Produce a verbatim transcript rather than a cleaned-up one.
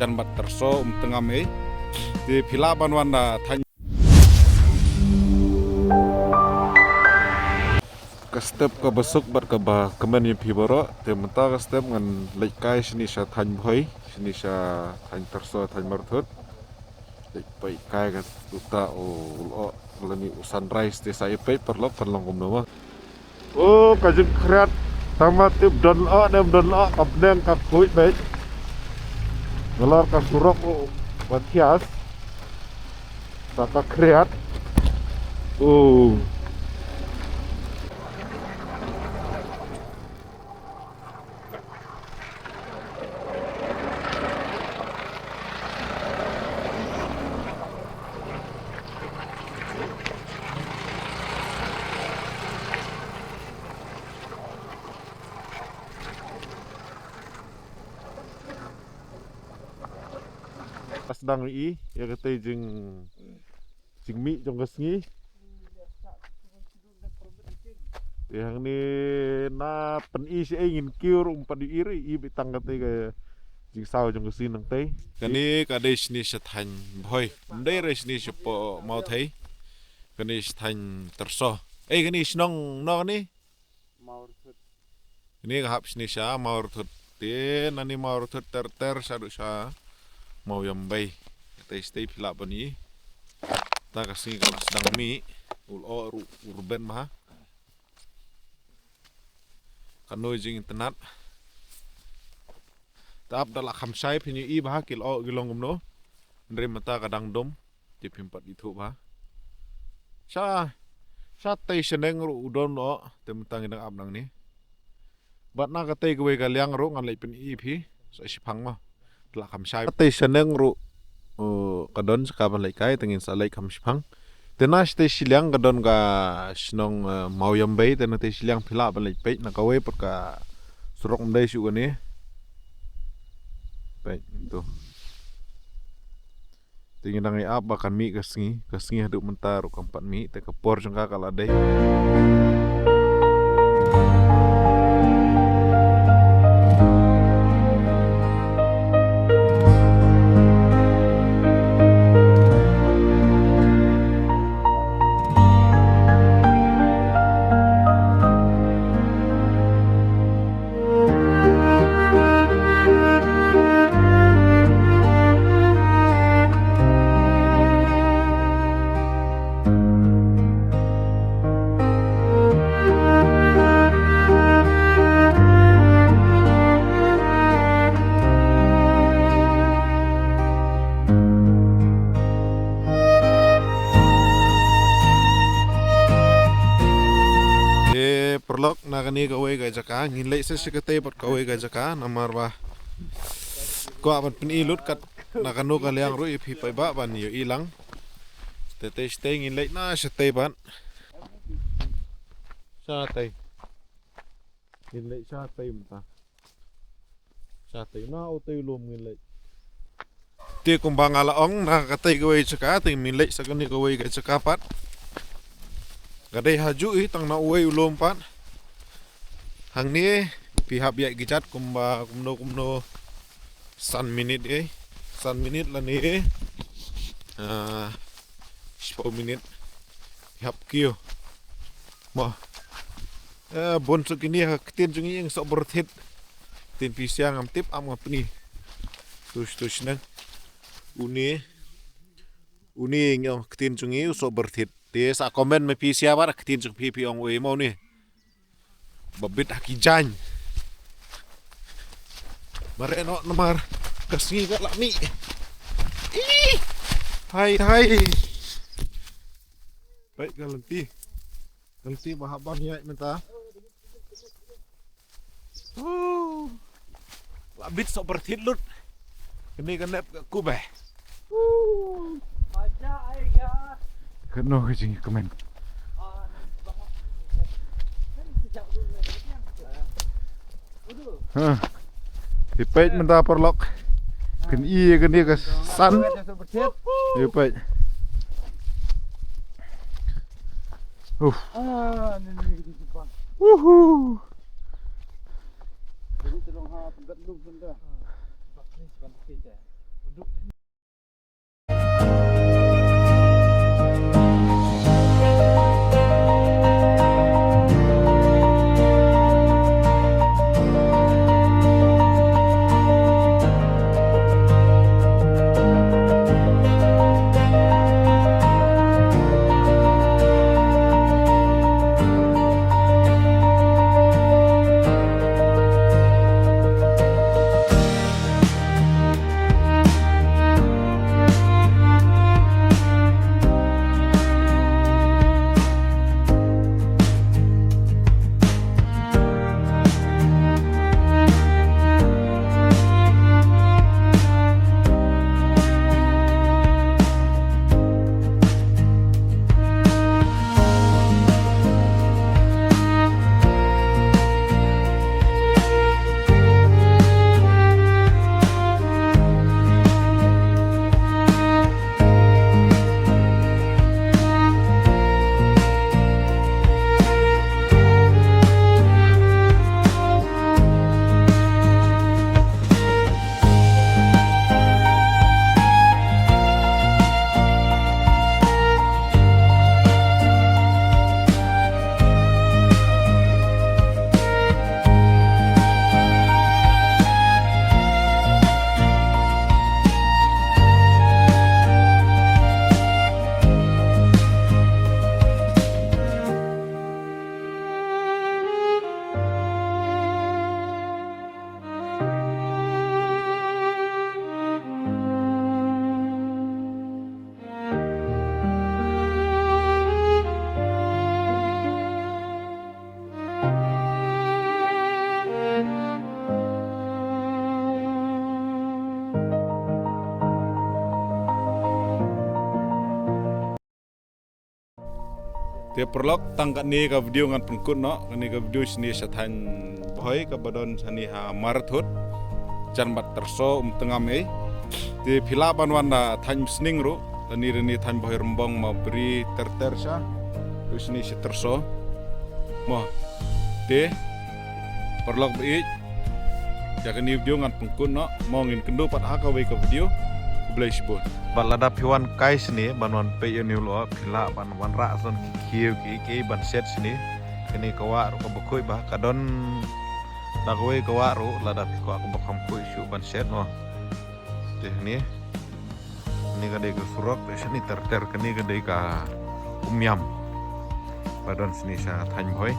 Kan bat terso um tengam ei. Te phi lah ban wan da thaiñ. Ka step kaba suk bad kaba kmen ïa phi baroh. Te mynta ka step ngan leit kai shane sha thaiñ Bhoi, shane sha thaiñ Terso, thaiñ Mawrythut. Leit peit kai ka uta u lyoh lane u sunrise, te sa ïa peit paralok kan long kumno ma. O, ka jingkhriat. Tang ma tip don lyoh ne ym don lyoh, ka bneng ka khuid beit. Nalor ka surok u ba thias. Sa ka khriat. O. Ka sdang ïa i, ïa katei jing, jingmih jong ka sngi. Te hangne na pyni shi ei ngin kiew ruh um pat ïohi re, i beit tang katei ka jingsaw jong ka sngi nangtei. Kane ka dei shane sha thaiñ Bhoi. Ym dei re shane shapoh Mawthei. Kane sha thaiñ Terso. Ei kane shnong no kane? Mawrythut. Kane ka hap shane sha Mawrythut. Te nane Mawrythut ter ter shaduh sha Mawïambei. Katei shatei phi lah ban i. Ta ka sngi ka la sdang mih. U lyoh ruh u rben bha. Kano jingitynnad. Te ap da la kham shai phin ïohi bha ki lyoh ki long kumno. Hynrei mynta ka dang dum. Te phim pat ithuh bha. Sha, shatei shaneng ruh u don lyoh. Te mynta ngi dang ap nangne. Bad na katei kawei ka liang ruh ngan leit pyni phi. Sa shiphang ma. Te la kham shai. Katei shaneng ruh, uh, ka don sa ka ban leit kai, te ngin sa leit kham shiphang. Te na shatei shiliang ka don ka shnong, uh, Mawïambei, te na tei shiliang phi lah ban leit peit, na kawei pat ka surok ym dei shuh kane. Peit, to. Te ngi dang ïa ap ba kan mih ka sngi, ka sngi haduh mynta ruh kam pat mih, te ka por jong ka ka la dei. Te paralok, na kane kawei ka jaka, ngin leit sa sha katei pat kawei ka jaka, namar ba kwah ban pyni lut kat na kano ka liang ruh ïa phi paidbah ban ïohi lang. Te tei shatei ngin leit na shatei pat. Shatei. Ngin leit shatei mynta. Shatei na utei u lum ngin leit. Te kumba nga la ong na katei kawei jaka, te ngin leit sa kane kawei ka jaka pat. Ka dei ha juh hi tang na uwei u lum pat. Hangne phi hap ïaid ki jat kumba kumno kumno san minit ei. San minit lane, ah, shiphew minit. Phi hap kiew. Mo. Eh, bun suk kine ha ktien jong ngi ong soh byrthit. Ktien phi sha ngam tip, ap nga pyni. Tush tush nang. Une. Une ngi ong ktien jong ngi u soh byrthit. Te sa comment me phi sha bad ktien jong phi phi ong ui mo une. Ba bit ha ki jaiñ. Mareh noh namar ka sngi ka la mih. Ih! Hai hai. Peit ka lynti. Ka lynti ba hap ban ïaid mynta. Uh. La bit soh byrthit lut. Kane ka nep ka kube. Uh. Kano ka jingkmen. Ha. Te peit mynta paralok. Kan i kane ka san. Te peit. Uf. Uhu. Jadi tolong ha, pegat lu benda. Bak ni sebentar kita. Te paralok, tang kane ka video ngan pynkut noh, kane ka video shane sha thaiñ Bhoi kaba don shane ha Marthut, jan bad Tyrso, Umtngam ei. Te phi lah ban wan da thaiñ Sning ruh, lane lane thaiñ Bhoi Rymbong ma bri ter ter sha, ruh shane sha Tyrso. Mo. Te paralok ba ïeit, ïa kane video ngan pynkut noh, mo ngin kynduh pat ha kawei ka video. Khublei shibun. Bad lada phi wan kai shane ban wan peit ïa une u lyoh, phi lah ban wanrah sa ki khiew ki ki ban shet shane. Kane ka wah ruh kaba khuid bha, ka don da kawei ka wah ruh lada phi kwah kaba kham khuid shuh ban shet noh. Te kane, kane ka dei ka surok, te shane ter ter kane ka dei ka Umiam. Ba don shane sha thaiñ Bhoi.